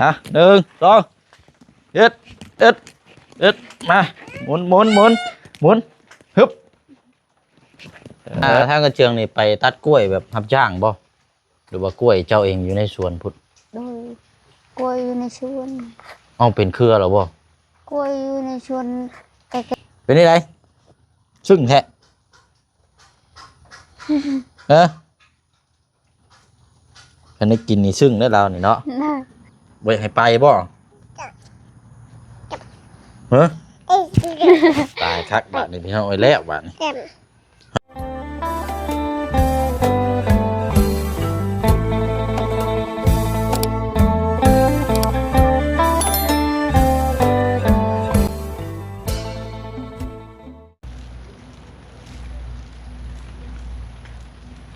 ອ່ະ ໜຶ່ງ ສອງ ເຮັດ ເຮັດ ເຮັດ ມາ ໝູນ ໝູນ ໝູນ ໝູນ ຮຶບ. ອ່າ ເອີ ທາງກະເຈືອງນີ້ໄປຕັດກ້ວຍແບບຮັບຈ້າງບໍ່ ຫຼືວ່າກ້ວຍເຈົ້າເອງຢູ່ໃນສວນພຸ້ນ? ໂດຍ ກ້ວຍຢູ່ໃນສວນ. ເອົ້າ ເປັນເຄືອແລ້ວບໍ່? ກ້ວຍຢູ່ໃນສວນໃກ້ໆ. ເປັນຈັ່ງໃດ? ຊຶ້ງແທ້. ເອີ ຄັນໄດ້ກິນນີ້ຊຶ້ງເດີລາວນີ້ເນາະ. ບໍ່ຢາກໃຫ້ໄປບໍ່? ຮະ? ຕາຍຄັກບາດນີ້ພີ່ນ້ອງເອີຍ ແລ້ວບາດນີ້.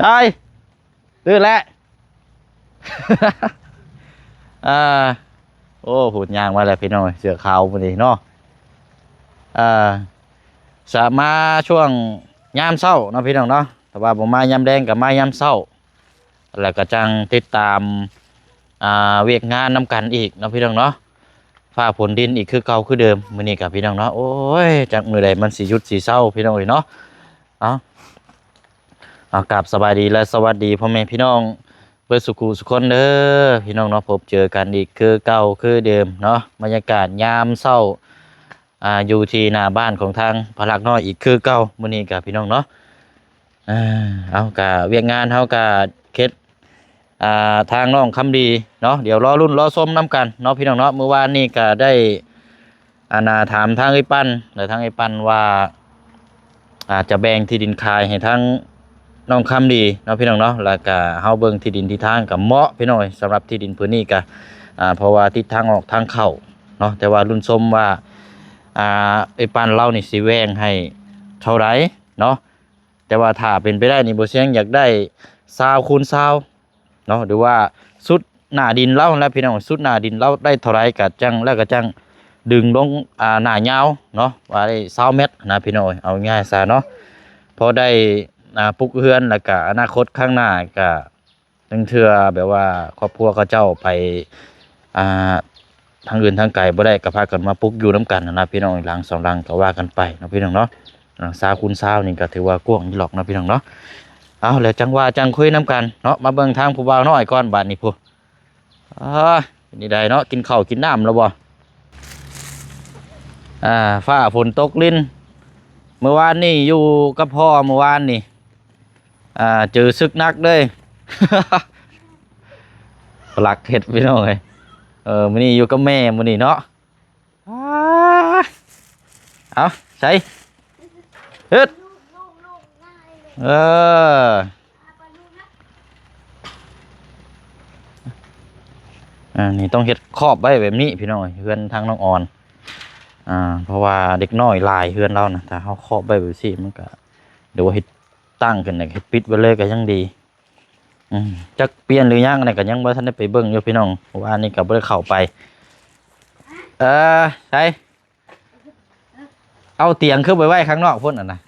ໄດ້ ຕື່ນແລ້ວ ອ່າ ໂອ້ ພຸ້ນຍ່າງມາແລ້ວພີ່ນ້ອງ ເສື້ອຂາວຜູ້ນີ້ເນາະ. ອ່າ ສະ ມາຊ່ວງຍາມເຊົ້າເນາະພີ່ນ້ອງເນາະ ຖ້າວ່າບໍ່ມາຍາມແລງກໍມາຍາມເຊົ້າ ແລ້ວກໍຈັ່ງຕິດຕາມ ອ່າ ວຽກງານນຳກັນອີກເນາະພີ່ນ້ອງເນາະ. ຟ້າຝົນດິນອີກຄືເກົ່າຄືເດີມ ມື້ນີ້ກໍພີ່ນ້ອງເນາະ. ໂອ້ຍ ຈັກມື້ໃດມັນຊິຢຸດຊິເຊົາພີ່ນ້ອງເອີຍເນາະ. ເອົາ ເອົາ ກາບສະບາຍດີ ແລະ ສະຫວັດດີພໍ່ແມ່ພີ່ນ້ອງເບິດສູ່ຜູ້ສູ່ຄົນເດີພີ່ນ້ອງເນາະ. ພົບເຈີກັນອີກຄືເກົ່າຄືເດີມເນາະ ບັນຍາກາດຍາມເຊົ້າ ອ່າ ຢູ່ທີ່ໜ້າບ້ານຂອງທາງພະລັກນ້ອຍອີກຄືເກົ່າມື້ນີ້ກະພີ່ນ້ອງເນາະ. ເອົາ ກະວຽກງານເຮົາກະເຮັດ ອ່າ ທາງນ້ອງຄຳດີເນາະ ດຽວລໍລຸ້ນລໍຊົມນຳກັນເນາະພີ່ນ້ອງເນາະ. ມື້ວານນີ້ກະໄດ້ ອັນນ່າ ຖາມທາງເອື້ອຍປັນ ແລະ ທາງເອື້ອຍປັນວ່າ ອາດຈະແບ່ງທີ່ດິນຂາຍໃຫ້ທາງນ້ອງຄຳດີເນາະພີ່ນ້ອງເນາະ. ແລ້ວກະເຮົາເບິ່ງທີ່ດິນທີ່ທາງກະເໝາະພີ່ນ້ອງເອີຍ ສຳລັບທີ່ດິນພື້ນນີ້ກະ ອາ ເພາະວ່າຕິດທາງອອກທາງເຂົ້າເນາະ. ແຕ່ວ່າລຸ້ນຊົມວ່າ ອາ ເອື້ອຍປັນລາວນີ້ຊິແບ່ງໃຫ້ເທົ່າໃດເນາະ. ແຕ່ວ່າຖ້າເປັນໄປໄດ້ນີ້ ບໍ່ສຽງຢາກໄດ້ຊາວຄູນຊາວ ເນາະ ຫຼືວ່າສຸດໜ້າດິນລາວຫັ້ນແຫຼະພີ່ນ້ອງ. ສຸດໜ້າດິນລາວໄດ້ເທົ່າໃດກະຈັ່ງ ແລ້ວກະຈັ່ງດຶງລົງ ອ່າ ໜ້າຍາວເນາະ ວ່າໄດ້ຊາວແມັດນະພີ່ນ້ອງເອີຍ ເອົາງ່າຍຊະເນາະ. ພໍໄດ້ ອ່າ ປຸກເຮືອນ ແລ້ວກະອະນາຄົດຂ້າງໜ້າກະ ລາງເທື່ອແບບວ່າຄອບຄົວເຂົາເຈົ້າໄປ ອ່າ ທາງອື່ນທາງໄກບໍ່ໄດ້ ກໍພາກັນມາປຸກຢູ່ນຳກັນຫັ້ນນະພີ່ນ້ອງ ຫຼັງສອງຫຼັງກໍວ່າກັນໄປເນາະພີ່ນ້ອງເນາະ. ອ່າ ຊາວຄູນຊາວນີ້ກໍຖືວ່າກວ້າງຢູ່ດອກເນາະພີ່ນ້ອງເນາະ. ເອົາ ແລ້ວຈັ່ງວ່າຈັ່ງຄຸຍນຳກັນເນາະ. ມາເບິ່ງທາງຜູ້ບ່າວນ້ອຍກ່ອນບາດນີ້ພຸ້ນ. ອາ ເປັນຈັ່ງໃດເນາະ ກິນເຂົ້າກິນນ້ຳແລ້ວບໍ່? ອາ ຟ້າຝົນຕົກລິນ ມື້ວານນີ້ຢູ່ກັບພໍ່ ມື້ວານນີ້ ອ່າ ເຈີສຶກໜັກເລີຍ ພະລັກເຮັດພີ່ນ້ອງເອີຍ. ເອີ ມື້ນີ້ຢູ່ກັບແມ່ມື້ນີ້ເນາະ. ອາ ເອົາ ໃສ່ ເຮັດ ເອີ ອ່າ ນີ້ຕ້ອງເຮັດຄອບໄວ້ແບບນີ້ພີ່ນ້ອງເອີຍ ເຮືອນທາງນ້ອງອອນ. ອ່າ ເພາະວ່າເດັກນ້ອຍຫຼາຍເຮືອນລາວນະ ຖ້າເຮົາຄອບໄວ້ແບບຊີ້ມັນກະ ຫຼືວ່າເຮັດຕັ້ງຂຶ້ນ ເຮັດປິດໄວ້ເລີຍກະຍັງດີ. ອືມ ຈັກປ່ຽນຫຼືຍັງ ອັນນັ້ນກໍຍັງບໍ່ທັນໄດ້ໄປເບິ່ງຢູ່ພີ່ນ້ອງ ເພາະວ່າອັນນີ້ກໍບໍ່ໄດ້ເຂົ້າໄປ. ເອີ ໃສ ເອົາຕຽງຄືໄປໄວ້ຂ້າງນອກພຸ້ນຫັ້ນນະ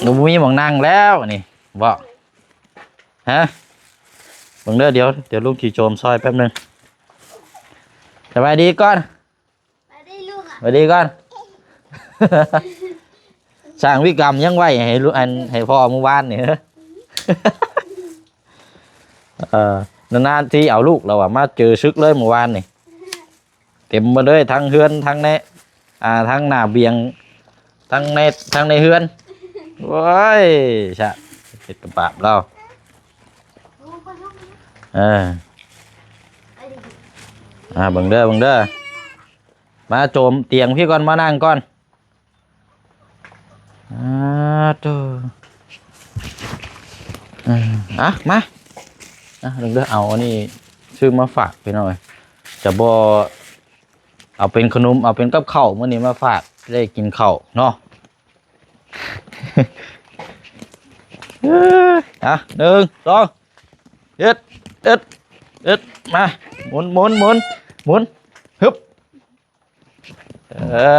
ບໍ່ມີໝ່ອງນັ່ງແລ້ວນີ້ເບາະ ຮະ ເບິ່ງເດີ ດຽວ ດຽວລຸງຊິໂຈມຊ່ອຍແປັບໜຶ່ງ. ສະບາຍດີກ່ອນ. ສະບາຍດີກ່ອນ ສ້າງວິກຳຍັງໄວ້ໃຫ້ລູກ ອັນ ໃຫ້ພໍ່ມື້ວານນີ້ ເອີ ນານໆທີເອົາລູກລາວມາເຈີສຶກເລີຍມື້ວານນີ້ ເຕັມໝົດເລີຍ ທັງເຮືອນ ທັງໃນ ອ່າ ທັງໜ້າບຽງ ທັງໃນ ທັງໃນເຮືອນ. ໂອ້ຍ ຊະ ເຮັດກັບບາບລາວ. ເອີ ອ່າ ເບິ່ງເດີ ເບິ່ງເດີ ມາໂຈມຕຽງພີ້ກ່ອນ ມານັ່ງກ່ອນ. ອາ ໂຕ ອາ ມາ ອາ ເດີ ເອົາອັນນີ້ຊື້ມາຝາກພີ່ນ້ອງເອີຍ ຈະບໍ່ເອົາເປັນຂະໜົມ ເອົາເປັນກັບເຂົ້າ ມື້ນີ້ມາຝາກ ໄດ້ກິນເຂົ້າເນາະ. ອາ ໜຶ່ງ ສອງ ເຮັດ ເຮັດ ເຮັດ ມາ ໝູນ ໝູນ ໝູນ ໝູນ ຮຶບ. ເອີ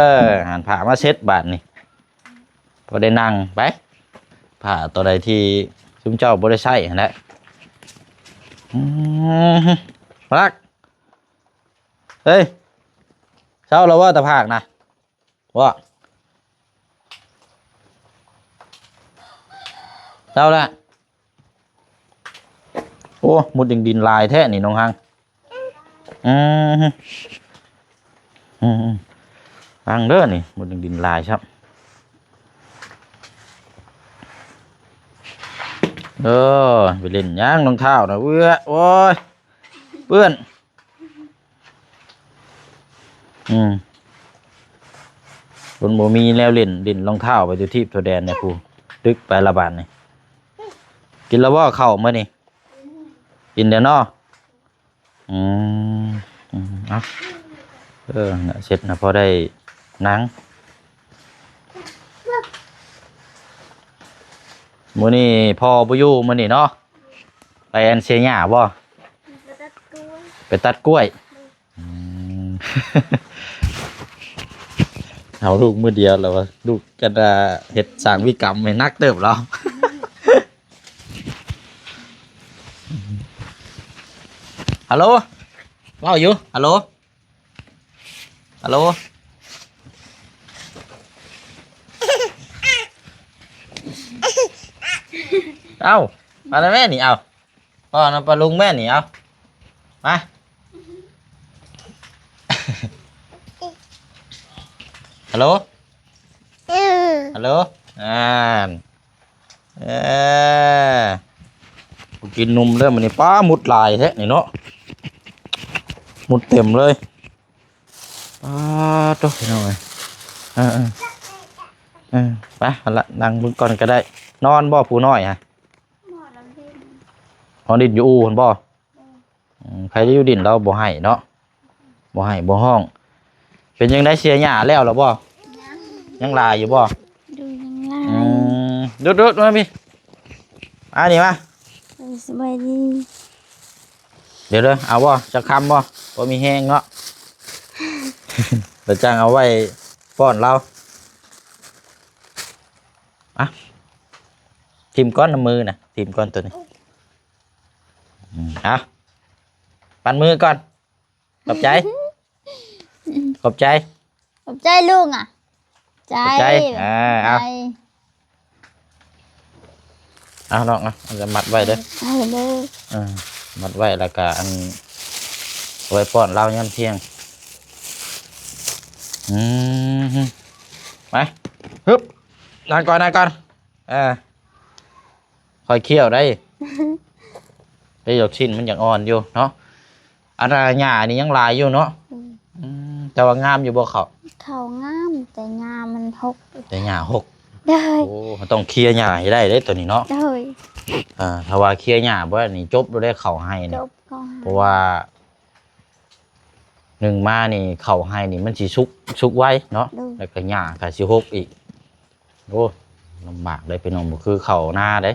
ຫັນຜ້າມາເຊັດບາດນີ້ ພໍໄດ້ນັ່ງໄປ ຜ້າຕົວໃດທີ່ຊຸມເຈົ້າບໍ່ໄດ້ໃຊ້ຫັ້ນແຫຼະ. ອືມ ພະລັກ ເຮີ້ຍ ເຊົາແລ້ວບໍ່ຕາພາກນະ? ບໍ່ ເຊົາແລ້ວ. ໂອ້ ມຸດດິນຫຼາຍແທ້ນີ້ນ້ອງຮັງ. ອືມ ອືມ ຟັງເດີນີ້ ມຸດດິນຫຼາຍຊ້ຳ. ເອີ ໄປຫຼິ້ນຫຍັງ ລອງເທົ້ານະ ເອື້ອ ໂອ້ຍ ເປື້ອນ. ອືມ ຄົນບໍ່ມີແນວຫຼິ້ນ ຫຼິ້ນລອງເທົ້າໄປທົ່ວທີບທົ່ວແດນແດ່ ຜູ້ຕຶກໄປລະບາດນີ້. ກິນແລ້ວບໍ່ເຂົ້າມື້ນີ້? ກິນແລ້ວເນາະ. ອືມ ອືມ ເອົາ ເອີ ເຊັດນະ ພໍໄດ້ນັ່ງ. ມື້ນີ້ພໍ່ບໍ່ຢູ່ມື້ນີ້ເນາະ. ໄປອັນເຊຍຫຍ້າບໍ່? ໄປຕັດກ້ວຍ ໄປຕັດກ້ວຍ. ອືມ ເອົາລູກມື້ດຽວແລ້ວວ່າ ລູກກັນວ່າເຮັດສ້າງວິກຳໃຫ້ໜັກເຕີບແລ້ວ. ຮັລໂຫຼ ເວົ້າຢູ່ ຮັລໂຫຼ ຮັລໂຫຼ. ເອົ້າ ມາແລ້ວແມ່ນີ້ ເອົ້າ ປ້ອນເອົາປາລຸງແມ່ນີ້ ເອົາ ມາ. ຮັລໂຫຼ ເອີ ຮັລໂຫຼ ອ່າ ເອີ ບໍ່ກິນນົມເດີມື້ນີ້. ປ້າ ມຸດຫຼາຍແທ້ນີ້ເນາະ ມຸດເຕັມເລີຍ. ປ້າໂທ້ ພີ່ນ້ອງເອີຍ ເອີ ເອີ ເອີ ໄປ ຫັ້ນລະ ນັ່ງເບິ່ງກ່ອນກໍໄດ້. ນອນບໍ່ຜູ້ນ້ອຍຫະ? ນອນຫຼິ້ນ ນອນຫຼິ້ນຢູ່ອູ່ຫັ້ນບໍ່? ອືມ ໃຜຢູ່ດິນລາວບໍ່ໃຫ້ເນາະ ບໍ່ໃຫ້ບໍ່ຮ້ອງ. ເປັນຈັ່ງໃດ ເສຍຫຍ້າແລ້ວລະບໍ່? ຍັງ ຍັງຫຼາຍຢູ່ບໍ່? ໂດຍ ຍັງຫຼາຍ. ອືມ ດຸດໆ ມາພີ່ ມານີ້ມາ. ເອີ ສະບາຍດີ. ດຽວເດີ ເອົາບໍ່ ຈັກຄຳບໍ່? ບໍ່ມີແຮງເນາະ ແລ້ວຈັ່ງເອົາໄວ້ປ້ອນລາວ. ອ່ະ ຖິ້ມກ່ອນ ນ້ຳມືນະ ຖິ້ມກ່ອນໂຕນີ້. ອືມ ເອົາ ປັນມືກ່ອນ. ຂອບໃຈ ຂອບໃຈ ຂອບໃຈລຸງອະ ໃຈ ຂອບໃຈ. ອ່າ ເອົາ ໃຈ ເອົານ້ອງ ເອົາ ມັດໄວ້ເດີ ໃຈເດີ. ເອີ ມັດໄວ້ ແລ້ວກະອັນ ເອົາໄວ້ປ້ອນລາວຍາມທ່ຽງ. ອືມ ໄປ ຮຶບ ນັ່ງກ່ອນ ນັ່ງກ່ອນ. ເອີ ຂ້ອຍຄ້ຽວໄດ້ ໄດ້ ລູກຊີ້ນມັນຍັງອ່ອນຢູ່ເນາະ. ອັນນ່າ ຫຍ້ານີ້ຍັງຫຼາຍຢູ່ເນາະ. ອືມ ອືມ ແຕ່ວ່າງາມຢູ່ບໍ່ເຂົ້າ? ເຂົ້າງາມ ແຕ່ຫຍ້າມັນຫົກ ແຕ່ຫຍ້າຫົກ. ໂດຍ ໂອ້ ເຮົາຕ້ອງເຄຍຫຍ້າໃຫ້ໄດ້ເດ້ໂຕນີ້ເນາະ. ໂດຍ ອ່າ ຖ້າວ່າເຄຍຫຍ້າບໍ່ໄດ້ນີ້ ຈົບໂລດເດ້ເຂົ້າໄຮ່ນີ້. ຈົບເຂົ້າໄຮ່ ເພາະວ່າ ໜຶ່ງມານີ້ເຂົ້າໄຮ່ນີ້ມັນຊິສຸກ ສຸກໄວເນາະ. ໂດຍ ແລ້ວກໍຫຍ້າກໍຊິຫົກອີກ. ໂອ້ ລຳບາກເດ້ພີ່ນ້ອງ ບໍ່ຄືເຂົ້ານາເດ້.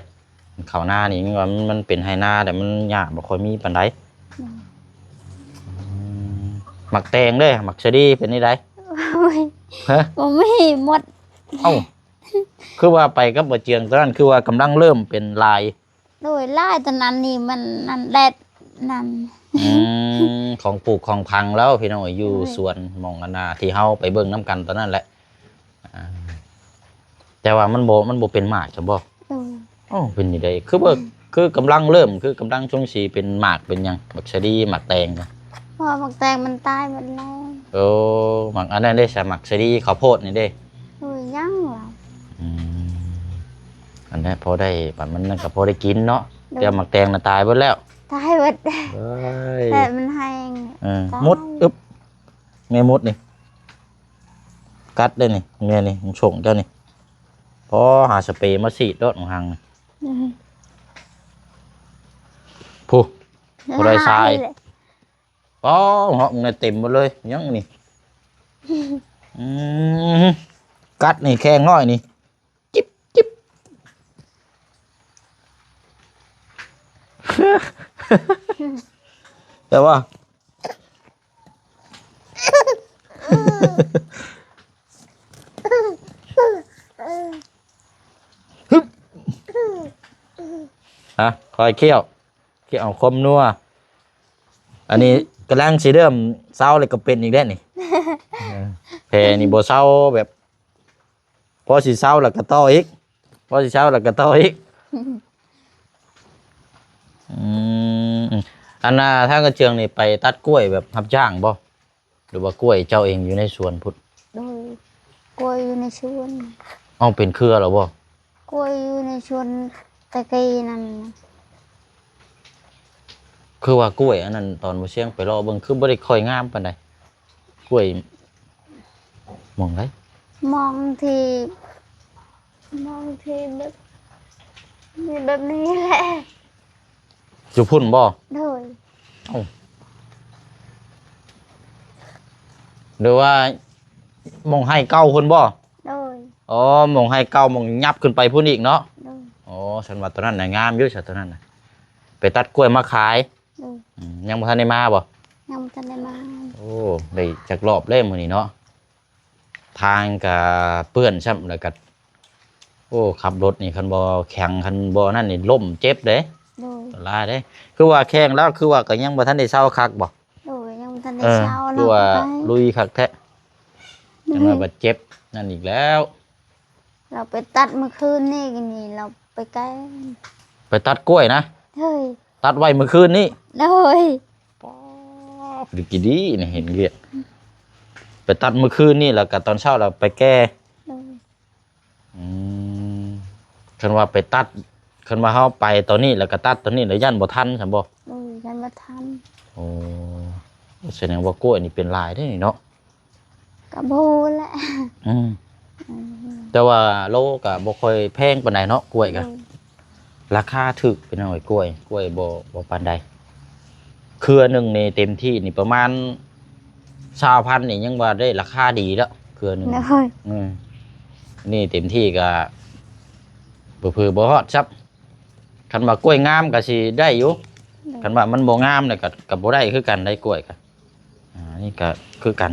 ເຂົ້ານານີ້ມັນວ່າມັນ ມັນເປັນໄຮ່ນາ ແຕ່ມັນຫຍ້າບໍ່ຄ່ອຍມີປານໃດ. ໂດຍ ອືມ ໝາກແຕງເດ້ ໝາກສະດີເປັນຈັ່ງໃດ? ໂອ້ຍ ຮະ? ບໍ່ມີ ໝົດ. ເອົ້າ ຄືວ່າໄປກັບບໍ່ເຈີງຕອນນັ້ນ ຄືວ່າກຳລັງເລີ່ມເປັນລາຍ. ໂດຍ ຫຼາຍຕອນນັ້ນນີ້ມັນ ນັ້ນແດດນັ້ນ. ອືມ ຂອງປູກຂອງຝັງແລ້ວພີ່ນ້ອງເອີຍ ຢູ່ ໂດຍ ສວນໝ່ອງອັນນ່າ ທີ່ເຮົາໄປເບິ່ງນຳກັນຕອນນັ້ນແຫຼະ. ອ່າ ແຕ່ວ່າມັນບໍ່ ມັນບໍ່ເປັນໝາກຊັ້ນບໍ່? ໂດຍ ໂອ້ ເປັນຈັ່ງໃດ ຄືວ່າ ອືມ ຄືກຳລັງເລີ່ມ ຄືກຳລັງຊົງຊິເປັນໝາກເປັນຫຍັງ ໝາກສະດີ ໝາກແຕງນະ? ເພາະວ່າໝາກແຕງມັນຕາຍໝົດແລ້ວ. ໂອ້ ໝາກອັນນັ້ນເດ້ຊະ ໝາກສະດີ ເຂົ້າໂພດນີ້ເດ້? ໂດຍ ຍັງວ່າ. ອືມ ອັນນັ້ນພໍໄດ້ ບາດມັນນັ້ນກໍພໍໄດ້ກິນເນາະ. ໂດຍ ແຕ່ໝາກແຕງນະຕາຍເບິດແລ້ວ. ຕາຍເບິດ. ເອີຍ ແດດມັນແຮງ. ເອີ ຕາຍ. ມຸດ ອຶບ ແມ່ມຸດນີ້ ກັດໄດ້ນີ້ ແມ່ນີ້ ມັນສົ່ງເຈົ້ານີ້. ພໍຫາສະເປມາສີດໂລດ ຂອງຫັ້ນ. ອືມ ຜູ້ ຜູ້ໃດຊາຍ. ອໍ ເຫາະ ມັນເຕັມໝົດເລີຍ ຍັງນີ້. ອືມ ກັດນີ້ແຂ້ງນ້ອຍນີ້ ຈິບ ຈິບ ແຕ່ວ່າ ຮະ ຄ່ອຍຄ້ຽວ. ເອົາຄວາມນົວ ອັນນີ້ ກຳລັງຊິເລີ່ມເຊົາແລ້ວກໍເປັນອີກແລ້ວນີ້ ເອີ ແຜນີ້ບໍ່ເຊົາ ແບບ ພໍຊິເຊົາແລ້ວກໍຕໍ່ອີກ ພໍຊິເຊົາແລ້ວກໍຕໍ່ອີກ ອືມ ອັນນ່າ ທາງກະເຈືອງນີ້ໄປຕັດກ້ວຍແບບຮັບຈ້າງບໍ່ ຫຼືວ່າກ້ວຍເຈົ້າເອງຢູ່ໃນສວນພຸ້ນ? ໂດຍ ກ້ວຍຢູ່ໃນສວນ. ເອົາ ເປັນເຄືອແລ້ວບໍ່? ກ້ວຍຢູ່ໃນສວນແຕ່ກີ້ນັ້ນ. ຄືວ່າກ້ວຍອັນນັ້ນ ຕອນບໍ່ຊຽງໄປເລາະເບິ່ງ ຄືບໍ່ໄດ້ຄ່ອຍງາມປານໃດ ກ້ວຍ ໝ່ອງໃດ? ໝ່ອງທີ່ ໝ່ອງທີ່ແບບ ມີແບບນີ້ແຫຼະ. ຢູ່ພຸ້ນບໍ່? ໂດຍ. ເອົ້າ ຫຼືວ່າໝ່ອງໄຮ່ເກົ່າພຸ້ນບໍ່? ໂດຍ. ອໍ ໝ່ອງໄຮ່ເກົ່າ ໝ່ອງຫຍັບຂຶ້ນໄປພຸ້ນອີກເນາະ? ໂດຍ. ອໍ ສັນວ່າຕົວນັ້ນນະງາມຢູ່ ຊະ ຕົວນັ້ນນະ ໄປຕັດກ້ວຍມາຂາຍ. ໂດຍ. ອືມ ຍັງບໍ່ທັນໄດ້ມາບໍ່? ຍັງບໍ່ທັນໄດ້ມາ. ໂອ້ ໄດ້ຈັກລອບແລ້ວມື້ນີ້ເນາະ? ທາງກະເປື້ອນຊ້ຳ ແລ້ວກະ ໂອ້ ຂັບລົດນີ້ຄັນບໍ່ແຂງ ຄັນບໍ່ນັ້ນນີ້ລົ້ມເຈັບເດ້. ໂດຍ. ອັນຕະລາຍເດ້. ຄືວ່າແຂງແລ້ວ ຄືວ່າກໍຍັງບໍ່ທັນໄດ້ເຊົາຄັກບໍ່? ໂດຍ ຍັງບໍ່ທັນໄດ້ເຊົາ. ເອີ ເນາະ ຄືວ່າລຸຍຄັກແທ້. ໂດຍ. ຈັ່ງວ່າບາດເຈັບນັ້ນອີກແລ້ວ. ລາວໄປຕັດມື້ຄືນນີ້ນີ້ ລາວໄປແກ້ ໄປຕັດກ້ວຍນະ? ໂດຍ. ຕັດໄວ້ມື້ຄືນນີ້? ໂດຍ. ປາດ ດີກີດີນີ້ເຫັນວຽກ ໄປຕັດມື້ຄືນນີ້ ແລ້ວກໍຕອນເຊົ້າລາວໄປແກ້. ໂດຍ. ອືມ ຄັນວ່າໄປຕັດ ຄັນວ່າເຮົາໄປຕອນນີ້ ແລ້ວກໍຕັດຕອນນີ້ ແລ້ວຢ້ານບໍ່ທັນຊັ້ນບໍ່? ໂດຍ ຢ້ານບໍ່ທັນ. ໂອ້ ສະແດງວ່າກ້ວຍນີ້ເປັນຫຼາຍເດ້ນີ້ເນາະ? ກໍບໍ່ຮູ້ແຫຼະ. ອືມ ອືມ ແຕ່ວ່າໂລກໍບໍ່ຄ່ອຍແພງປານໃດເນາະ ກ້ວຍກໍ. ໂດຍ. ລາຄາຖືກ ພີ່ນ້ອງເອີຍ ກ້ວຍ ກ້ວຍບໍ່ ບໍ່ປານໃດ. ເຄືອໜຶ່ງນີ້ເຕັມທີ່ນີ້ປະມານຊາວພັນນີ້ ຍັງວ່າໄດ້ລາຄາດີແລ້ວ ເຄືອໜຶ່ງ. ໂດຍ. ອືມ ນີ້ເຕັມທີ່ກໍເຜີໆບໍ່ຮອດຊ້ຳ. ຄັນວ່າກ້ວຍງາມກໍຊິໄດ້ຢູ່. ໂດຍ. ຄັນວ່າມັນບໍ່ງາມນີ້ກໍ ກໍບໍ່ໄດ້ຄືກັນໄດ໋ ກ້ວຍກໍ. ອາ ນີ້ກໍຄືກັນ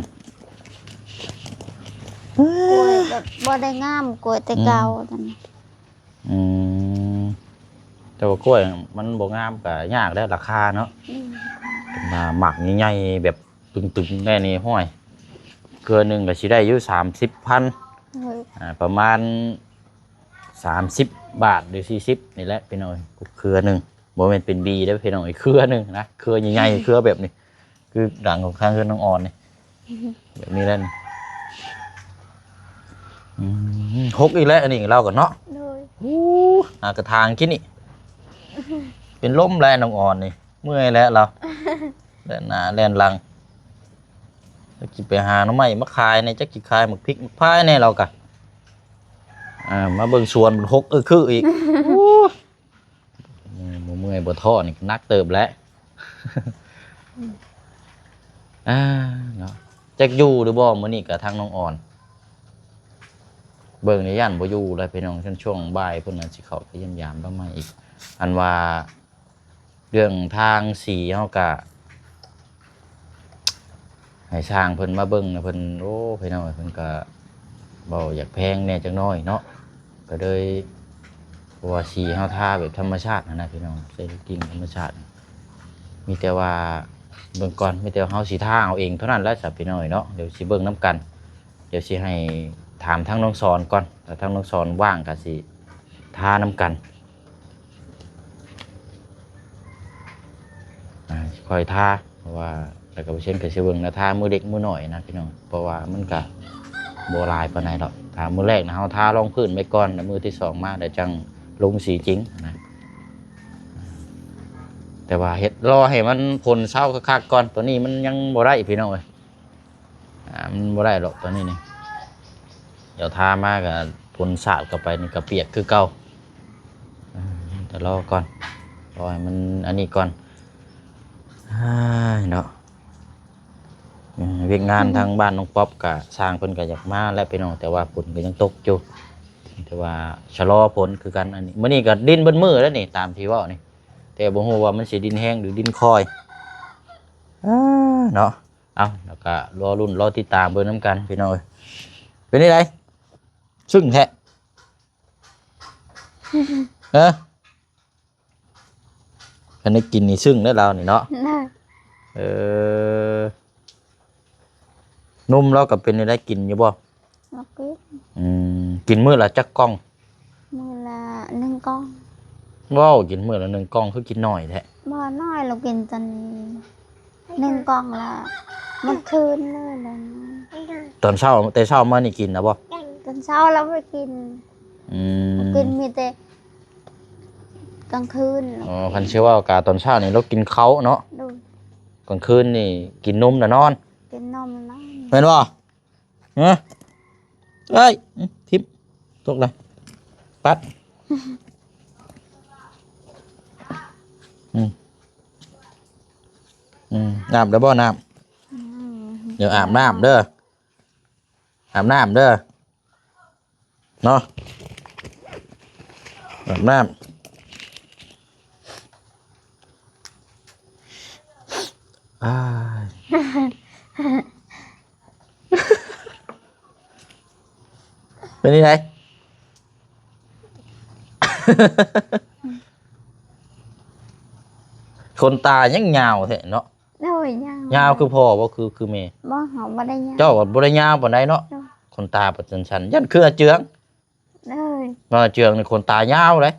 ກ້ວຍແບບບໍ່ໄດ້ງາມ ກ້ວຍແຕ່ເກົ່າ. ອືມ ນັ້ນ. ອືມ ແຕ່ວ່າກ້ວຍມັນບໍ່ງາມກໍຍາກແລ້ວລາຄາເນາະ. ອືມ ເປັນວ່າໝາກໃຫຍ່ໆ ແບບຕຶງໆ ແນ່ນີ້ ຫ້ວຍ ເຄືອໜຶ່ງກໍຊິໄດ້ຢູ່ສາມສິບພັນ. ໂດຍ. ອາ ປະມານສາມສິບບາດ ຫຼື ສີ່ສິບນີ້ແຫຼະ ພີ່ນ້ອງເອີຍ ເຄືອໜຶ່ງ. ບໍ່ແມ່ນເປັນບີເດີ້ ພີ່ນ້ອງເອີຍ ເຄືອໜຶ່ງນະ ເຄືອໃຫຍ່ໆ ເຄືອແບບນີ້ ຄືຫຼັງຂອງຂ້າງເຮືອນນ້ອງອອນນີ້ ແບບນີ້ແຫຼະ. ອືມ ຫົກອີກແລ້ວ ອັນນີ້ລາວກໍເນາະ. ໂດຍ. ຫາກະຖາງກິນນີ້ ເປັນລົມແລ້ວນ້ອງອອນນີ້ ເມື່ອຍແລ້ວລາວ ແລ່ນໜ້າແລ່ນຫຼັງ. ຈັກຊິໄປຫາໜໍ່ໄມ້ມາຂາຍແດ່ ຈັກຊິຂາຍໝາກພິກໝາກພາຍແດ່ ລາວກະ ອ່າ ມາເບິ່ງສວນມັນຫົກອຶກຄືອີກ. ໂອ້ ບໍ່ເມື່ອຍບໍ່ທໍ້ນີ້ໜັກເຕີບແຫຼະ. ອ່າ ເນາະ ຈັກຢູ່ຫຼືບໍ່ມື້ນີ້ກະທາງນ້ອງອອນ ເບິ່ງນີ້ຢ້ານບໍ່ຢູ່ແລ້ວພີ່ນ້ອງ. ຊ່ວງ ຊ່ວງບ່າຍພຸ້ນນະ ຊິເຂົ້າໄປຢ້ຽມຢາມດອກໄມ້ອີກ. ອັນວ່າເລື່ອງທາງສີເຮົາກະ ໃຫ້ຊ່າງເພິ່ນມາເບິ່ງນະ ເພິ່ນ ໂອ້ ພີ່ນ້ອງເອີຍ ເພິ່ນກະເວົ້າຢາກແພງແດ່ຈັກໜ້ອຍເນາະ ກະເລີຍ ເພາະວ່າສີເຮົາທາແບບທຳມະຊາດຫັ້ນນະພີ່ນ້ອງ ໃຊ້ລິບຕິ້ງທຳມະຊາດ. ມີແຕ່ວ່າເບິ່ງກ່ອນ ມີແຕ່ເຮົາຊິທາເອົາເອງເທົ່ານັ້ນແຫຼະຊະພີ່ນ້ອງເອີຍເນາະ. ດຽວຊິເບິ່ງນຳກັນ ດຽວຊິໃຫ້ຖາມທາງນ້ອງສອນກ່ອນ ຖ້າທາງນ້ອງສອນວ່າງກະຊິທານຳກັນ. ອ່າ ຄ່ອຍທາ ເພາະວ່າ ແລ້ວກໍບໍ່ເຊັ່ນກໍຊິເບິ່ງນະ ທາມື້ເລັກມື້ນ້ອຍນະພີ່ນ້ອງ ເພາະວ່າມັນກະບໍ່ຫຼາຍປານໃດດອກ. ທາມື້ແລກນະ ເຮົາທາລອງພື້ນໄວ້ກ່ອນ ແລ້ວມື້ທີສອງມາ ແລ້ວຈັ່ງລົງສີຈິງນະ. ແຕ່ວ່າເຮັດ ລໍໃຫ້ມັນຝົນເຊົາຄັກໆກ່ອນ ໂຕນີ້ມັນຍັງບໍ່ໄດ້ພີ່ນ້ອງເອີຍ. ອ່າ ມັນບໍ່ໄດ້ດອກຕອນນີ້ນີ້ ດຽວທາມາກໍຝົນສາດເຂົ້າໄປນີ້ກໍປຽກຄືເກົ່າ. ອ່າ ແຕ່ລໍກ່ອນ ລໍໃຫ້ມັນອັນນີ້ກ່ອນ. ອ້າຍ ເນາະ ອືມ ວຽກງານທາງບ້ານນ້ອງປັອບກໍຊ່າງເພິ່ນກໍຢາກມາແຫຼະພີ່ນ້ອງ ແຕ່ວ່າຝົນກໍຍັງຕົກຢູ່ ແຕ່ວ່າຊະລໍຝົນຄືກັນ. ອັນນີ້ ມື້ນີ້ກໍດິນເບິດມື້ແລ້ວນີ້ ຕາມທີ່ເວົ້ານີ້ ແຕ່ບໍ່ຮູ້ວ່າມັນຊິດິນແຮງ ຫຼື ດິນຄ່ອຍ. ອ່າ ເນາະ ເອົາ ແລ້ວກໍລໍລຸ້ນລໍຕິດຕາມເບິ່ງນຳກັນພີ່ນ້ອງເອີຍ. ເປັນຈັ່ງໃດ ຊຶ້ງແທ້ ເອີ ຄັນໄດ້ກິນນີ້ຊຶ້ງເດີ້ລາວນີ້ເນາະ. ເອີ ນົມລາວກໍເປັນແນວໃດ ກິນຢູ່ບໍ່? ບໍ່ກິນ. ອືມ ກິນມື້ລະຈັກກ່ອງ? ມື້ລະໜຶ່ງກ່ອງ. ວ້າວ ກິນມື້ລະໜຶ່ງກ່ອງ ຄືກິນໜ້ອຍແທ້? ບໍ່ໜ້ອຍ ລາວກິນຕອນໜຶ່ງກ່ອງລະໝົດຄືນເລີຍ. ຕອນເຊົ້າ ແຕ່ເຊົ້າມານີ້ກິນນະບໍ່? ຕອນເຊົ້າລາວບໍ່ໄດ້ກິນ. ອືມ ກິນມີແຕ່ກາງຄືນ. ອໍ ຄັນຊິເວົ້າກະຕອນເຊົ້ານີ້ລາວກິນເຂົ້າເນາະ. ໂດຍ. ກາງຄືນນີ້ກິນນົມລະນອນ. ກິນນົມລະນອນ. ແມ່ນບໍ່? ຮະ ເອີຍ ທິບ ຕົກລະ ປັດ. ອືມ ອືມ ອາບແລ້ວບໍ່ນ້ຳ? ອືມ ດຽວອາບນ້ຳເດີ ອາບນ້ຳເດີ ເນາະ ອາບນ້ຳ. ອ້າຍ ເປັນຈັ່ງໃດ? ຂົນຕາຍັງຍາວແທ້ເນາະ. ໂດຍ ຍາວ. ຍາວຄືພໍ່ບໍ່ ຄື ຄືແມ່? ບໍ່ ເຮົາບໍ່ໄດ້ຍາວ. ເຈົ້າກໍບໍ່ໄດ້ຍາວປານໃດເນາະ. ໂດຍ. ຂົນຕາປະຈັນສັນ ຢ້ານເຄືອເຈື່ອງ. ເອີຍ ວ່າເຈື່ອງນີ້ຂົນຕາຍາວເດ້.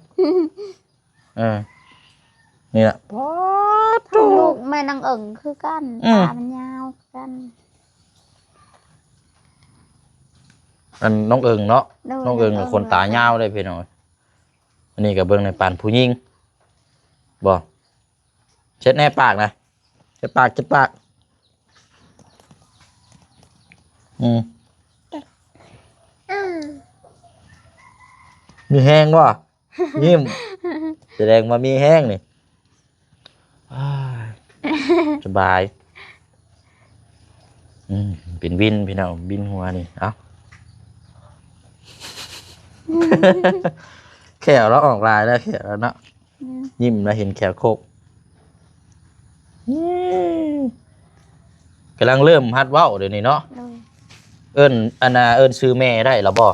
ເອີ ນີ້ລະ ປາດໂທ້ ລູກແມ່ນາງເອີງຄືກັນ. ອືມ ຕາມັນຍາວຄືກັນ. ອັນນ້ອງເອີງເນາະ. ໂດຍ ນ້ອງເອີງ ນ້ອງເອີງ ຂົນຕາຍາວເດ້ພີ່ນ້ອງ. ອັນນີ້ກໍເບິ່ງໃນປານຜູ້ຍິງບໍ່? ເຊັດແນ່ປາກນະ ເຈັດປາກ ເຈັດປາກ. ອືມ ມີແຮງບໍ່? ຍິ້ມ ສະແດງວ່າມີແຮງນີ້. ອ້າຍ ສະບາຍ. ອືມ ເປັນວິນພີ່ນ້ອງ ວິນຫົວນີ້. ເອົ້າ ແຂ້ວລາວອອກຫຼາຍແລ້ວ ແຂ້ວລາວເນາະ. ອືມ ຍິ້ມແລ້ວເຫັນແຂ້ວຄົກ. ອືມ ກຳລັງເລີ່ມຫັດເວົ້າດຽວນີ້ເນາະ. ໂດຍ. ເອີ້ນ ອັນນ່າ ເອີ້ນຊື່ແມ່ໄດ້ລະບໍ່?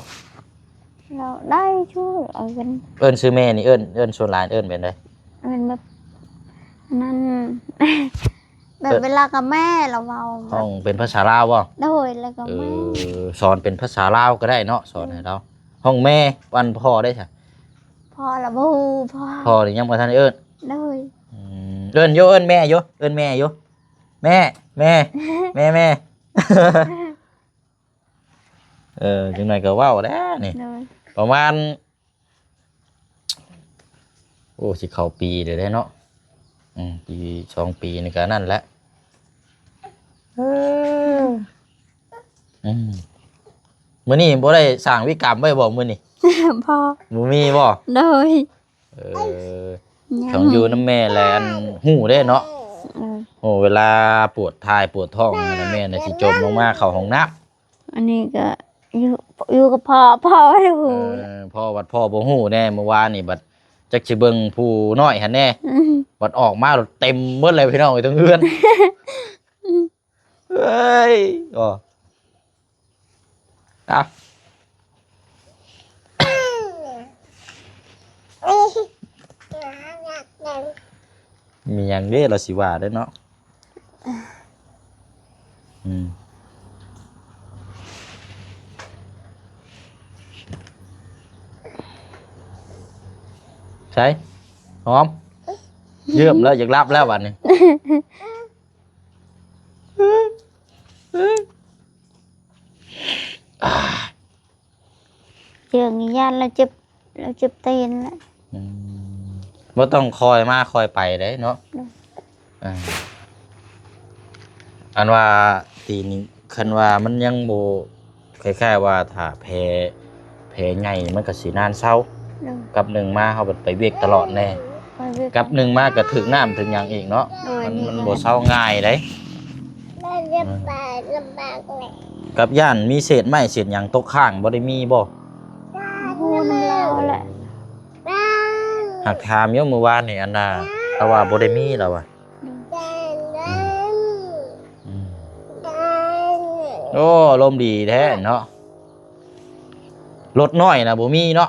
ລາວໄດ້ຢູ່ ເອີ້ນ ເອີ້ນຊື່ແມ່ນີ້ ເອີ້ນ ເອີ້ນສ່ວນຫຼາຍເອີ້ນແບບໃດ? ເອີ້ນແບບ ອັນນັ້ນ ແບບເວລາກັບແມ່ລາວເວົ້າ ຮ້ອງເປັນພາສາລາວບໍ່? ໂດຍ ແລ້ວກໍແມ່ ເອີ ສອນເປັນພາສາລາວກໍໄດ້ເນາະ ສອນໃຫ້ລາວ. ຮ້ອງແມ່ ອັນພໍ່ເດ້ຊະ? ພໍ່ລະບໍ່ຮູ້ ພໍ່ ພໍ່ນີ້ຍັງບໍ່ທັນໄດ້ເອີ້ນ. ໂດຍ. ອືມ ເອີ້ນຢູ່ ເອີ້ນແມ່ຢູ່ ເອີ້ນແມ່ຢູ່ ແມ່ ແມ່ ແມ່ ແມ່. ເອີ ຈັກໜ້ອຍກໍເວົ້າແລ້ວນີ້. ໂດຍ. ປະມານ ໂອ້ ຊິເຂົ້າປີແລ້ວເດ້ເນາະ. ອືມ ປີສອງປີນີ້ກໍນັ້ນແຫຼະ. ເອີ ອືມ ມື້ນີ້ບໍ່ໄດ້ສ້າງວິກຳໄວ້ບໍ່ມື້ນີ້? ບໍ່ ບໍ່ມີບໍ່? ໂດຍ. ເອີ ຍັງ ຕ້ອງຢູ່ນຳແມ່ແຫຼະ ອັນຮູ້ເດ້ເນາະ. ເອີ ໂອ້ ເວລາປວດຖ່າຍປວດທ້ອງຫັ້ນນະ ແມ່ນະຊິຈົມລົງມາເຂົ້າຫ້ອງນ້ຳ. ອັນນີ້ກໍຢູ່ ຢູ່ກັບພໍ່ ພໍ່ບໍ່ຮູ້. ເອີ ພໍ່ບັດ ພໍ່ບໍ່ຮູ້ແນ່ ມື້ວານນີ້ບັດຈັກຊິເບິ່ງຜູ້ນ້ອຍຫັ້ນແນ່. ອືມ ບັດອອກມາໂລດເຕັມເບິດເລີຍພີ່ນ້ອງເອີຍ ທັງເຮືອນ. ເອີຍ ອໍ ເອົ້າ ມີຫຍັງເດ້ລາວຊິວ່າເດ້ເນາະ. ອືມ ໃສ ຫອມ ເຢືອມແລ້ວ ຢາກຫຼັບແລ້ວບັດນີ້. ເຈີງ ຢ້ານລາວເຈັບ ລາວເຈັບຕີນແຫຼະ. ອືມ ບໍ່ຕ້ອງຄ່ອຍມາຄ່ອຍໄປເດ້ເນາະ. ໂດຍ. ອ່າ ອັນວ່າຕີນນີ້ ຄັນວ່າມັນຍັງບໍ່ ຄ້າຍໆວ່າຖ້າແຜ ແຜໃຫຍ່ມັນກໍຊິນານເຊົາ. ໂດຍ. ກັບໜຶ່ງມາເຮົາໄປວຽກຕະຫຼອດແນ່ ໄປວຽກ ກັບໜຶ່ງມາກໍຖືກນ້ຳຖືກຫຍັງອີກເນາະ. ໂດຍ. ມັນ ນີ້ ມັນບໍ່ເຊົາງ່າຍເດ້. ລຳບາກ ລຳບາກແຫຼະ. ກັບຢ້ານມີເສດໄມ້ເສດຫຍັງຕົກຄ້າງ ບໍ່ໄດ້ມີບໍ່? ບໍ່ຮູ້ນຳລາວແຫຼະ. ຫາກຖາມຢູ່ມື້ວານນີ້ ອັນນ່າ ລາວວ່າບໍ່ໄດ້ມີ ລາວວ່າ. ອືມ ອືມ ໂອ້ ອາລົມດີແທ້ເນາະ. ລົດນ້ອຍນະບໍ່ມີເນາະ?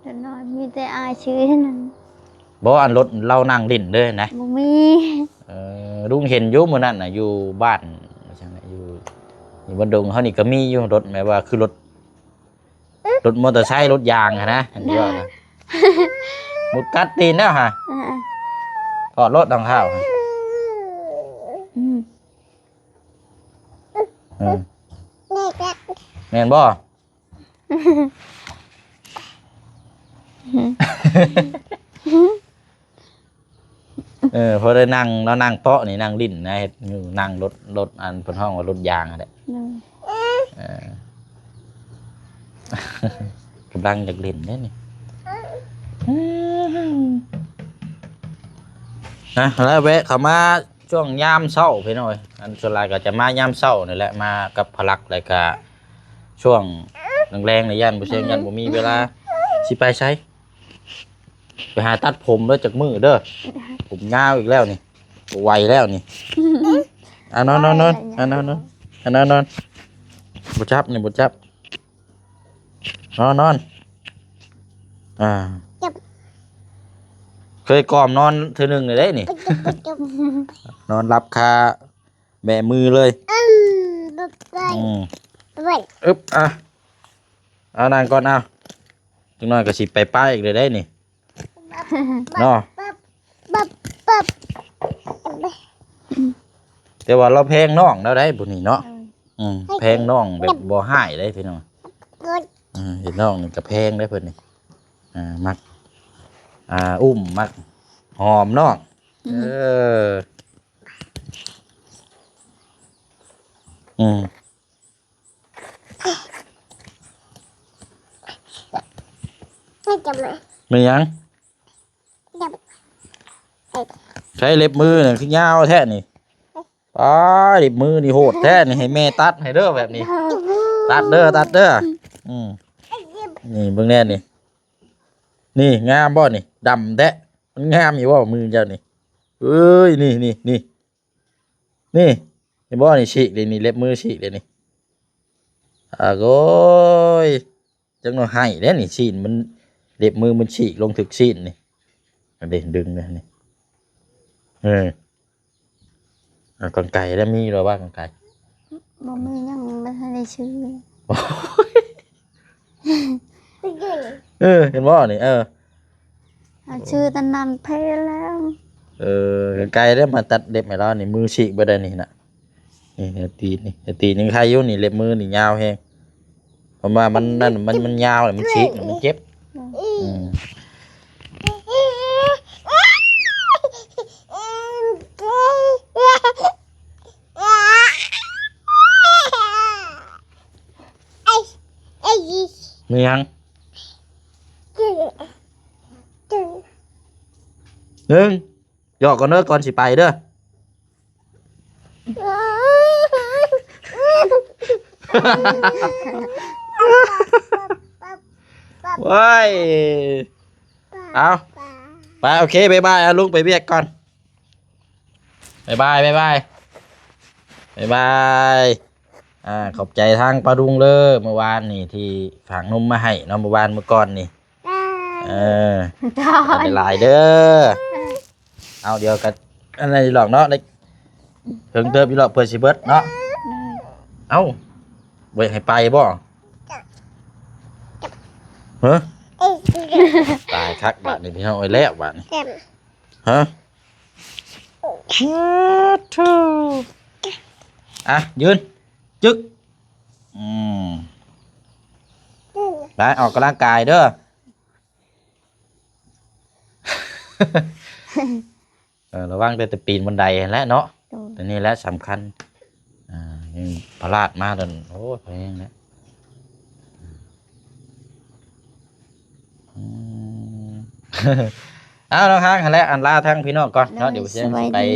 ລົດນ້ອຍມີແຕ່ອ້າຍຊື້ນັ້ນ. ບໍ່ ອັນລົດລາວນັ່ງຫຼິ້ນເດີນະ. ບໍ່ມີ. ເອີ ລຸງເຫັນຢູ່ມື້ນັ້ນນະ ຢູ່ບ້ານ ຢູ່ ບ້ານດົງເຮົານີ້ກໍມີຢູ່ ລົດແບບວ່າຄືລົດ ລົດມໍເຕີໄຊ ລົດຢາງຫັ້ນນະ ເຫັນບໍ່ນະ? ໝຸດກັດຕີນແລ້ວຫະ ອ່າ ຖອດລົດຮອງເທົ້າຫະ ອືມ ເອີ ແມ່ນບໍ່? ເອີ ພໍໄດ້ນັ່ງ ລາວນັ່ງເປາະນີ້ ນັ່ງຫຼິ້ນນະ ເຮັດຢູ່ ນັ່ງລົດ ລົດ ອັນເພິ່ນຮ້ອງວ່າລົດຢາງຫັ້ນແຫຼະ ໂດຍ ເອີ ກຳລັງຢາກຫຼິ້ນເດ້ນີ້ ນະ ແລ້ວແວະເຂົ້າມາ ຊ່ວງຍາມເຊົ້າພີ່ນ້ອງເອີຍ ອັນສ່ວນຫຼາຍກໍຈະມາຍາມເຊົ້ານີ້ແຫຼະ ມາກັບພະລັກ ແລ້ວກະຊ່ວງແລງໆນີ້ຢ້ານບໍ່ເສັງ ຢ້ານບໍ່ມີເວລາ ຊິໄປໃສ? ໄປຫາຕັດຜົມເດີຈັກມື້ເດີ ຜົມຍາວອີກແລ້ວນີ້ ບໍ່ໄຫວແລ້ວນີ້ ອ່ະ ນອນໆໆ ອ່ະ ນອນໆ ອ່ະ ນອນໆ ບໍ່ຈັບນີ້ ບໍ່ຈັບ. ນອນ ນອນ ອ່າ ຈັບ ເຄີຍກອມນອນເທື່ອໜຶ່ງແລ້ວເດ້ນີ້ ຈັບ ຈັບ ຈັບ ນອນຫຼັບຄາແບມືເລີຍ ອືມ ບໍ່ໄດ້ ອືມ ບໍ່ໄດ້ ອຶບ ອ່ະ ເອົານັ່ງກ່ອນ ເອົາ ຈັກໜ້ອຍກໍຊິໄປປ້າອີກແລ້ວເດ້ນີ້ ເນາະ ແຕ່ວ່າລາວແພງນ້ອງລາວໄດ໋ຜູ້ນີ້ເນາະ ອືມ ແພງນ້ອງແບບບໍ່ຮ້າຍເດ້ພີ່ນ້ອງ ເອີ ເຫັນນ້ອງນີ້ກໍແພງເດ້ເພິ່ນນີ້ ອ່າ ມັກ ອ່າ ອຸ້ມ ມັກຫອມນ້ອງ ອືມ ເອີ ອືມ ແມ່ນຫຍັງ? ໃຊ້ເລັບມືນີ້ຄືຍາວແທ້ນີ້ ປ້າ ເລັບມືນີ້ໂຫດແທ້ນີ້ ໃຫ້ແມ່ຕັດໃຫ້ເດີແບບນີ້ ຕັດເດີ ຕັດເດີ ອືມ ນີ້ເບິ່ງແດ່ນີ້ ນີ້ງາມບໍ່ນີ້ ດຳແທ້ ມັນງາມຢູ່ບໍ່ມືເຈົ້ານີ້ ເອີຍ ນີ້ ນີ້ ນີ້ ນີ້ ເຫັນບໍ່ນີ້ ສີກເດ້ນີ້ ເລັບມືສີກເດ້ນີ້ ອາໂກຍ ຈັກໜ້ອຍໄຫ້ເດ້ນີ້ ຊີ້ນມັນ ເລັບມືມັນສີກລົງຖືກຊີ້ນນີ້ ອັນເດ້ ດຶງເດ້ນີ້ ເອີ ເອົາ ກຳໄກແລ້ວ ມີແລ້ວວ່າ ກຳໄກ ບໍ່ມີ ຍັງບໍ່ທັນໄດ້ຊື້ ເອີ ເຫັນບໍ່ນີ້ ເອີ ເອົາ ຊື້ຕານນັ້ນແພງແລ້ວ ເອີ ກຳໄກເດ້ ມາຕັດເລັບໃຫ້ລາວນີ້ ມືສີກເບິດໄດ໋ນີ້ນະ ນີ້ ຕີນນີ້ ຕີນຍັງໄຄຢູ່ນີ້ ເລັບມືນີ້ຍາວແຮງ ເພາະວ່າມັນນັ້ນ ມັນ ມັນຍາວແລ້ວ ມັນສີກ ມັນເຈັບ ອືມ ມີຫຍັງ? ໜຶ່ງ ຢອກກ່ອນເດີ ກ່ອນຊິໄປເດີ. ໂອ້ຍ ເອົາ ໄປ ໂອເຄ ບາຍບາຍ ເອົາ ລຸງໄປວຽກກ່ອນ. ບາຍບາຍ ບາຍບາຍ ບາຍບາຍ. ອ່າ ຂອບໃຈທາງປ້າລຸງເດີ ມື້ວານນີ້ທີ່ຝາກນົມມາໃຫ້ເນາະ ມື້ວານມື້ກ່ອນນີ້. ເອີ ຂອບໃຈຫຼາຍເດີ. ເອົາ ດຽວກໍອັນນັ້ນອີກດອກເນາະ ໄດ້ເຖິງເຕີບອີກດອກ ເພື່ອຊິເບິດເນາະ. ເອົ້າ ບໍ່ຢາກໃຫ້ໄປບໍ່? ຮະ? ຕາຍຄັກບາດນີ້ພີ່ນ້ອງເອີຍ ແລ້ວບາດນີ້. ຮະ? ໂອ້ໂຫ ອ່ະ ຢືນ ຈຶກ ອືມ ໄປອອກກຳລັງກາຍເດີ. ເອີ ລະວັງແຕ່ ແຕ່ປີນບັນໄດຫັ້ນແຫຼະເນາະ. ໂດຍ ແຕ່ນີ້ແຫຼະສຳຄັນ. ອ່າ ຍັງພະລາດມາໂດນ ໂອ້ຍ ແພງແຫຼະ. ອືມ ເອົາ ທາງຫັ້ນແຫຼະ ອັນລາທາງພີ່ນ້ອງກ່ອນເນາະ. ໂດຍ ດຽວຊິໄປ ສະບາຍດີ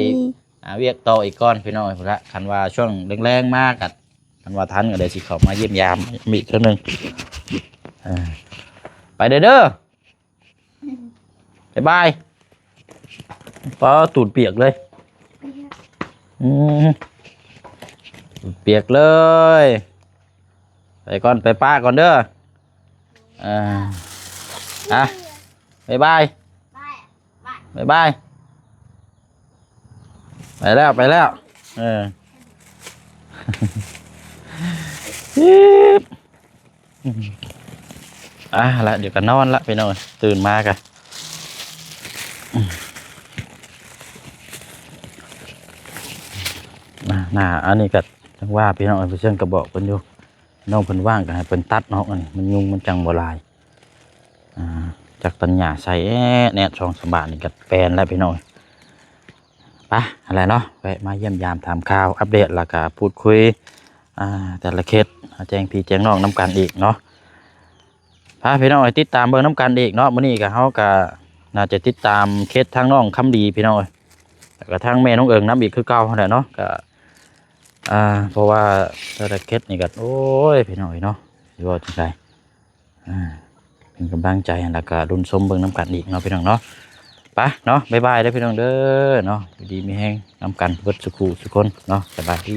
ຫາວຽກຕໍ່ອີກກ່ອນພີ່ນ້ອງເອີຍ. ພຸ້ນລະ ຄັນວ່າຊ່ວງແລງໆມາກໍ ຄັນວ່າທັນກໍດຽວຊິເຂົ້າມາຢ້ຽມຢາມອີກເທື່ອໜຶ່ງ. ເອີ ໄປເດີ ເດີ. ບາຍບາຍ. ປ້າ ຕູດປຽກເລີຍ. ອືມ ປຽກເລີຍ. ໄປກ່ອນ ໄປປ້າກ່ອນເດີ. ອ່າ ອ່ະ ບາຍບາຍ ບາຍບາຍ. ໄປແລ້ວ ໄປແລ້ວ. ເອີ ເອີ ອືມ ອ່າ ລະ ດຽວກໍນອນລະພີ່ນ້ອງ ຕື່ນມາກະ ອືມ ອ່າ ໜ້າ ອັນນີ້ກໍຈັ່ງວ່າພີ່ນ້ອງ ເພິ່ນກໍບອກເພິ່ນຢູ່ ນ້ອງເພິ່ນວ່າງກໍໃຫ້ເພິ່ນຕັດເນາະ ອັນນີ້ມັນຍຸງມັນຈັ່ງບໍ່ຫຼາຍ ອ່າ ຈັກຕັດຫຍ້າໃສ່ແອດແອດ ສອງສາມບາດນີ້ກໍແປນແລ້ວພີ່ນ້ອງ. ໄປ ຫັ້ນແຫຼະເນາະ ແວະມາຢ້ຽມຢາມຖາມຂ່າວ ອັບເດດ ແລ້ວກະພູດຄຸຍ ອ່າ ແຕ່ລະເຂດ ແຈ້ງພີ່ແຈ້ງນ້ອງນຳກັນອີກເນາະ. ພາພີ່ນ້ອງໄປຕິດຕາມເບິ່ງນຳກັນອີກເນາະ ມື້ນີ້ກະ ເຮົາກະໜ້າຈະຕິດຕາມເຂດທາງນ້ອງຄຳດີພີ່ນ້ອງເອີຍ ແລ້ວກະທາງແມ່ນ້ອງເອີງນຳອີກຄືເກົ່າຫັ້ນແຫຼະເນາະ ກະ ອ່າ ເພາະວ່າແຕ່ລະເຂດນີ້ກະ ໂອ້ຍ ພີ່ນ້ອງເອີຍເນາະ ຊິເວົ້າຈັ່ງໃດ ອ່າ ເປັນກຳລັງໃຈ ແລ້ວກະລຸ້ນຊົມເບິ່ງນຳກັນອີກເນາະ ພີ່ນ້ອງເນາະ. ໄປເນາະ ບາຍບາຍເດີພີ່ນ້ອງເດີເນາະ ຢູ່ດີມີແຮງນຳກັນເບິດສູ່ຄູ່ສູ່ຄົນເນາະ ສະບາຍດີ.